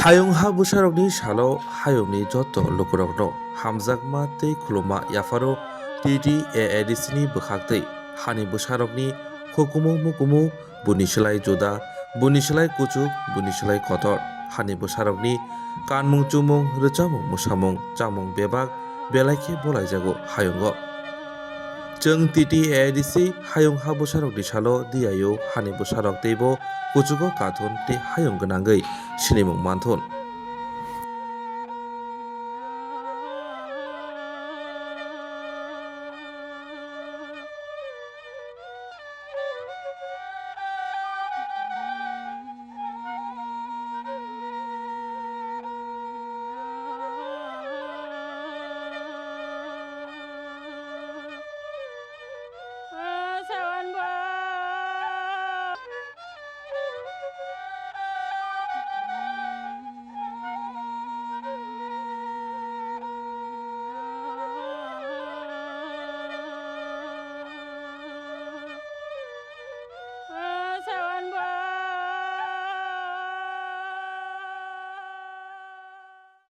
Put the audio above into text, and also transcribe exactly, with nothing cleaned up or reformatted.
Hayung ha bwsarokni salo hayungni joto lukurokno hamjakma tei khulumma yapharo T T A A D C ni bwkhaktwi hani bwsarokni hukumu mukumu, buni slai juda, buni slai kuchuk, buni slai kotor. Hani bwsarokni kanmung chumung, rwchapmung musamung, chamung bebak belai khe bolaijago hayungo. Chwng T T A A D C hayung ha bwsarokni salo diyaio hani bwsarok teibo kuchugo kathun tei hayung gwnangwi sinimung manthun.